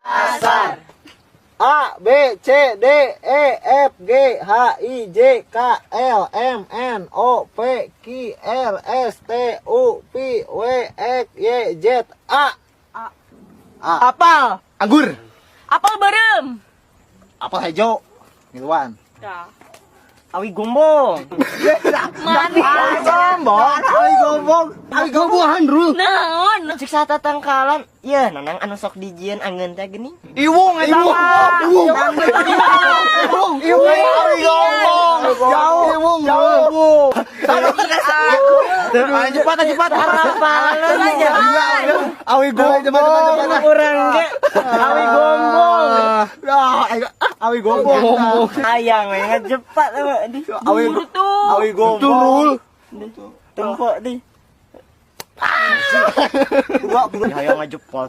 Asar. A B C D E F G H I J K L M N O P Q R S T U V W X Y Z. A. A. A. Apal. Anggur. Apel beureum. Apel hejo. Ngiluan. Dah. Awi gombong. Mana? Gombong, awi gombong, awi gombong Rul. Naon? Cik saha tatangkalan. Iya, nanang anu sok dijieun angeun teh geuning. Iwung eta mah. Iwung. Iwung. Iwung awi gombong. Jauh. Iwung. Jauh. Ayo cepat, cepat. Harapan aja. Awi gombong. Cepat, cepat, cepat. Urang ge awi gombong. Ah, awi gombong. Hayang we ngajepat di. Awi Buru tuh. Awi gombong. Tempo di. Dua, dua. Hayang ngajepat.